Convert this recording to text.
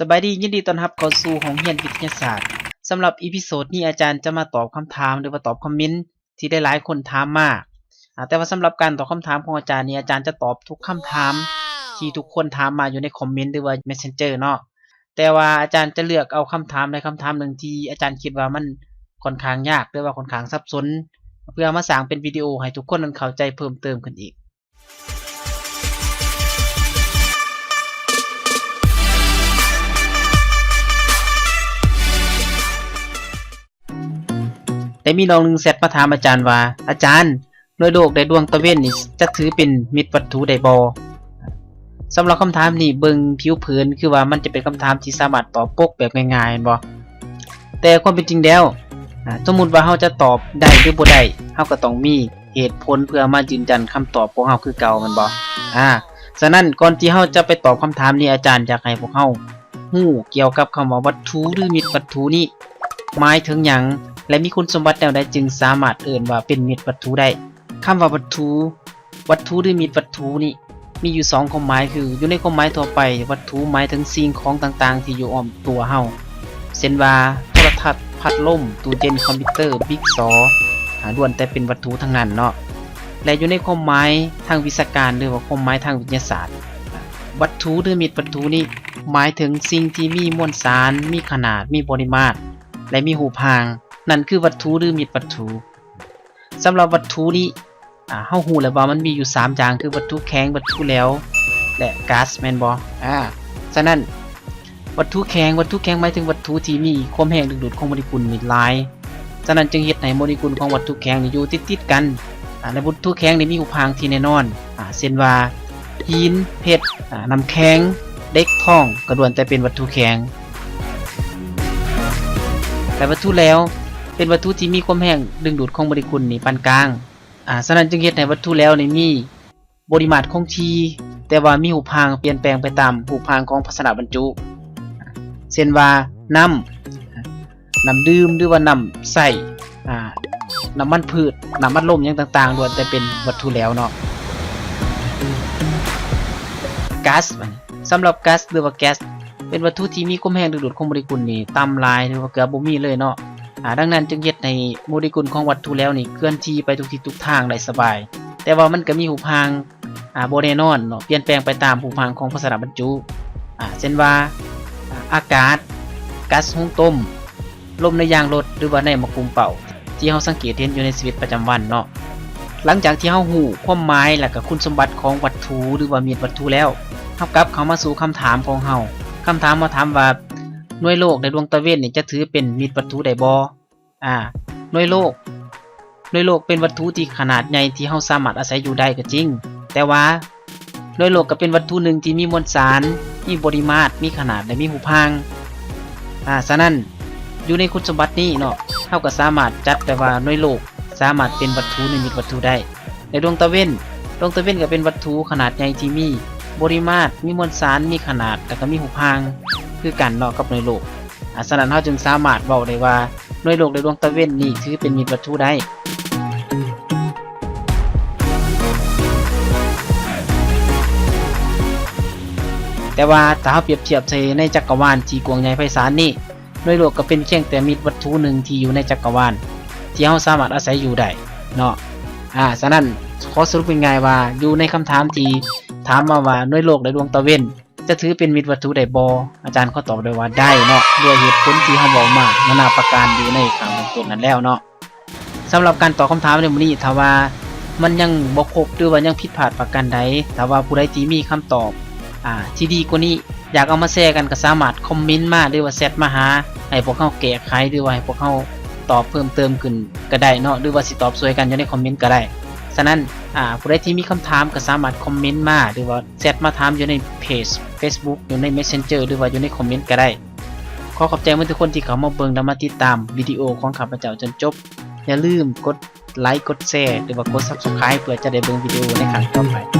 ສະບາຍດີ, ຍິນດີຕ້ອນຮັບເຂົ້າສູ່ຫ້ອງຮຽນວິທະຍາສາດ. ສຳລັບອີພິໂສດນີ້ ອາຈານຈະມາຕອບຄຳຖາມ ຫຼືວ່າຕອບຄອມເມັນທີ່ຫຼາຍໆຄົນຖາມມາ. ອາ ແຕ່ວ່າສຳລັບການຕອບຄຳຖາມຂອງອາຈານນີ້ ອາຈານຈະຕອບທຸກຄຳຖາມທີ່ທຸກຄົນຖາມມາຢູ່ໃນຄອມເມັນ ຫຼືວ່າແມັດເຊັນເຈີເນາະ. ແຕ່ວ່າອາຈານຈະເລືອກເອົາຄຳຖາມໃດຄຳຖາມໜຶ່ງທີ່ອາຈານຄິດວ່າມັນຂ້ອນຂ້າງຍາກ ຫຼືວ່າຂ້ອນຂ້າງສັບສົນ ເພື່ອມາສ້າງເປັນວິດີໂອໃຫ້ທຸກຄົນນັ້ນເຂົ້າໃຈເພີ່ມເຕີມຂຶ້ນອີກ. ໄດ້ມີນ້ອງໜຶ່ງແຊັດມາຖາມອາຈານວ່າ ອາຈານ, ໜ່ວຍໂລກ ແລະ ດວງຕາເວັນນີ້ຈະຖືເປັນມິດວັດຖຸໄດ້ບໍ່? ສຳລັບຄຳຖາມນີ້ເບິ່ງຜິວເຜິນຄືວ່າມັນຈະເປັນຄຳຖາມທີ່ສາມາດຕອບປົກແບບງ່າຍໆ ແມ່ນບໍ່? ແຕ່ຄວາມເປັນຈິງແລ້ວ, ອາ, ສົມມຸດວ່າເຮົາຈະຕອບໄດ້ ຫຼື ບໍ່ໄດ້, ເຮົາກໍຕ້ອງມີເຫດຜົນເພື່ອມາຢືນຢັນຄຳຕອບຂອງເຮົາຄືເກົ່າ ແມ່ນບໍ່? ອາ, ສະນັ້ນ ກ່ອນທີ່ເຮົາຈະໄປຕອບຄຳຖາມນີ້, ອາຈານຢາກໃຫ້ພວກເຮົາຮູ້ກ່ຽວກັບຄຳວ່າວັດຖຸ ຫຼື ມິດວັດຖຸນີ້ໝາຍເຖິງຫຍັງ ແລະ ມີຄຸນສົມບັດແນວໃດຈຶ່ງສາມາດເອີ້ນວ່າເປັນມິດວັດຖຸໄດ້. ຄຳວ່າວັດຖຸ, ວັດຖຸ ຫຼື ມິດວັດຖຸນີ້ມີຢູ່ສອງຄວາມໝາຍ ຄື ຢູ່ໃນຄວາມໝາຍທົ່ວໄປ, ວັດຖຸໝາຍເຖິງສິ່ງຂອງຕ່າງໆທີ່ຢູ່ອ້ອມຕົວເຮົາ ເຊັ່ນວ່າ ໂທລະທັດ, ພັດລົມ, ຕູ້ເຢັນ, ຄອມພິວເຕີ, ບິກຊໍ, ອາ, ລ້ວນແຕ່ເປັນວັດຖຸທັງນັ້ນເນາະ. ແລະ ຢູ່ໃນຄວາມໝາຍທາງວິຊາການ ຫຼືວ່າຄວາມໝາຍທາງວິທະຍາສາດ, ວັດຖຸ ຫຼື ມິດວັດຖຸນີ້ໝາຍເຖິງສິ່ງທີ່ມີມວນສານ, ມີຂະໜາດ, ມີບໍລິມາດ ແລະ ມີຮູບຮ່າງ, ນັ້ນຄືວັດຖຸ ຫຼື ມິດວັດຖຸ. ສຳລັບວັດຖຸນີ້, ອາ, ເຮົາຮູ້ແລ້ວວ່າມັນມີຢູ່ສາມຢ່າງ ຄືວັດຖຸແຂງ, ວັດຖຸແຫຼວ ແລະ ກາສ ແມ່ນບໍ່? ອາ, ສະນັ້ນ ວັດຖຸແຂງ, ວັດຖຸແຂງໝາຍເຖິງວັດຖຸທີ່ມີຄວາມແຮງດຶງດູດຂອງໂມເລກຸນນີ້ຫຼາຍ, ສະນັ້ນຈຶ່ງເຮັດໃຫ້ໂມເລກຸນຂອງວັດຖຸແຂງນີ້ຢູ່ຕິດໆກັນ, ອາ, ແລະ ວັດຖຸແຂງນີ້ມີຮູບຮ່າງທີ່ແນ່ນອນ, ອາ, ເຊັ່ນວ່າ ຫີນ, ເພັດ, ອາ, ນ້ຳແຂງ, ເຫຼັກ, ທອງ ກໍລ້ວນແຕ່ເປັນວັດຖຸແຂງ. ແລະ ວັດຖຸແຫຼວ ເປັນວັດຖຸທີ່ມີຄວາມແຮງດຶງດູດຂອງໂມເລກຸນນີ້ປານກາງ, ອາ, ສະນັ້ນຈຶ່ງເຮັດໃຫ້ວັດຖຸແຫຼວນີ້ມີບໍລິມາດຄົງທີ່, ແຕ່ວ່າມີຮູບຮ່າງປ່ຽນແປງໄປຕາມຮູບຮ່າງຂອງພາຊະນະບັນຈຸ, ເຊັ່ນວ່າ ນ້ຳ, ນ້ຳດື່ມ ຫຼືວ່ານ້ຳໃຊ້, ອາ, ນ້ຳມັນພືດ, ນ້ຳອັດລົມ ຫຍັງຕ່າງໆ ລ້ວນແຕ່ເປັນວັດຖຸແຫຼວເນາະ. ກາສ, ສຳລັບກາສ ຫຼືວ່າແກັສ ເປັນວັດຖຸທີ່ມີຄວາມແຮງດຶງດູດຂອງໂມເລກຸນນີ້ຕ່ຳຫຼາຍ ຫຼືວ່າເກືອບບໍ່ມີເລີຍເນາະ, ອາ, ດັ່ງນັ້ນຈຶ່ງເຮັດໃຫ້ໂມເລກຸນຂອງວັດຖຸແຫຼວນີ້ເຄື່ອນທີ່ໄປທຸກທິດທຸກທາງໄດ້ສະບາຍ, ແຕ່ວ່າມັນກໍມີຮູບຮ່າງ ອາ, ບໍ່ແນ່ນອນເນາະ, ປ່ຽນແປງໄປຕາມຮູບຮ່າງຂອງພາຊະນະບັນຈຸ, ອາ, ເຊັ່ນວ່າ ອາ, ອາກາດ, ກາສຮຸງຕົ້ມ, ລົມໃນຢາງລົດ ຫຼືວ່າໃນໝາກກຸມເປົ້າ ທີ່ເຮົາສັງເກດເຫັນຢູ່ໃນຊີວິດປະຈຳວັນເນາະ. ຫຼັງຈາກທີ່ເຮົາຮູ້ຄວາມໝາຍ ແລະ ກໍຄຸນສົມບັດຂອງວັດຖຸ ຫຼືວ່າມິດວັດຖຸແລ້ວ, ເຮົາກັບເຂົ້າມາສູ່ຄຳຖາມຂອງເຮົາ. ຄຳຖາມເຮົາຖາມວ່າ ໜ່ວຍໂລກ ແລະ ດວງຕາເວັນນີ້ຈະຖືເປັນມິດວັດຖຸໄດ້ບໍ່? ອາ, ໜ່ວຍໂລກ, ໜ່ວຍໂລກເປັນວັດຖຸທີ່ຂະໜາດໃຫຍ່ທີ່ເຮົາສາມາດອາໄສຢູ່ໄດ້ກໍຈິງ, ແຕ່ວ່າໜ່ວຍໂລກກໍເປັນວັດຖຸໜຶ່ງທີ່ມີມວນສານ, ມີບໍລິມາດ, ມີຂະໜາດ ແລະ ມີຮູບຮ່າງ. ອາ, ສະນັ້ນ ຢູ່ໃນຄຸນສົມບັດນີ້ເນາະ, ເຮົາກໍສາມາດຈັດໄດ້ວ່າໜ່ວຍໂລກສາມາດເປັນວັດຖຸ ຫຼື ມິດວັດຖຸໄດ້. ແລະ ດວງຕາເວັນ, ດວງຕາເວັນກໍເປັນວັດຖຸຂະໜາດໃຫຍ່ທີ່ມີບໍລິມາດ, ມີມວນສານ, ມີຂະໜາດ ແລະ ກໍມີຮູບຮ່າງຄືກັນເນາະກັບໜ່ວຍໂລກ. ອາ, ສະນັ້ນເຮົາຈຶ່ງສາມາດເວົ້າໄດ້ວ່າ ໜ່ວຍໂລກ ແລະ ດວງຕາເວັນນີ້ຖືເປັນມິດວັດຖຸໄດ້. ແຕ່ວ່າຖ້າເຮົາປຽບທຽບໃສ່ໃນຈັກກະວານທີ່ກວ້າງໃຫຍ່ໄພສານນີ້, ໜ່ວຍໂລກກໍເປັນພຽງແຕ່ມິດວັດຖຸໜຶ່ງທີ່ຢູ່ໃນຈັກກະວານທີ່ເຮົາສາມາດອາໄສຢູ່ໄດ້ເນາະ. ອາ, ສະນັ້ນ ຂໍສະຫຼຸບງ່າຍໆວ່າ ຢູ່ໃນຄຳຖາມທີ່ຖາມມາວ່າ ໜ່ວຍໂລກ ແລະ ດວງຕາເວັນ ຈະຖືເປັນມິດວັດຖຸໄດ້ບໍ່? ອາຈານຂໍຕອບໄດ້ວ່າໄດ້ເນາະ, ດ້ວຍເຫດຜົນທີ່ເຮົາເວົ້າມານານາປະການຢູ່ໃນຂ້າງເບື້ອງຕົ້ນນັ້ນແລ້ວເນາະ. ສຳລັບການຕອບຄຳຖາມໃນມື້ນີ້, ຖ້າວ່າມັນຍັງບໍ່ຄົບ ຫຼືວ່າຍັງຜິດພາດປະການໃດ, ຖ້າວ່າຜູ້ໃດທີ່ມີຄຳຕອບ, ອາ, ທີ່ດີກວ່ານີ້, ຢາກເອົາມາແຊກັນ, ກໍສາມາດຄອມເມັນມາ ຫຼືວ່າແຊັດມາຫາ ໃຫ້ພວກເຮົາແກ້ໄຂ ຫຼືວ່າໃຫ້ພວກເຮົາຕອບເພີ່ມເຕີມຂຶ້ນກໍໄດ້ເນາະ, ຫຼືວ່າຊິຕອບຊ່ວຍກັນຢູ່ໃນຄອມເມັນກໍໄດ້. ສະນັ້ນ, ອາ, ຜູ້ໃດທີ່ມີຄຳຖາມ ກໍສາມາດຄອມເມັນມາ ຫຼືວ່າ ແຊັດມາຖາມຢູ່ໃນເພຈເຟສບຸກ, ຢູ່ໃນແມັດເຊັນເຈີ ຫຼືວ່າຢູ່ໃນຄອມເມັນກໍໄດ້. ຂໍຂອບໃຈໝົດທຸກຄົນທີ່ເຂົ້າມາເບິ່ງ ແລະ ມາຕິດຕາມວິດີໂອຂອງຂ້າພະເຈົ້າຈົນຈົບ. ຢ່າລືມກົດໄລ, ກົດແຊ ຫຼືວ່າກົດຊັບສະຄຣາຍ ເພື່ອຈະໄດ້ເບິ່ງວິດີໂອໃນຄັ້ງຕໍ່ໄປ.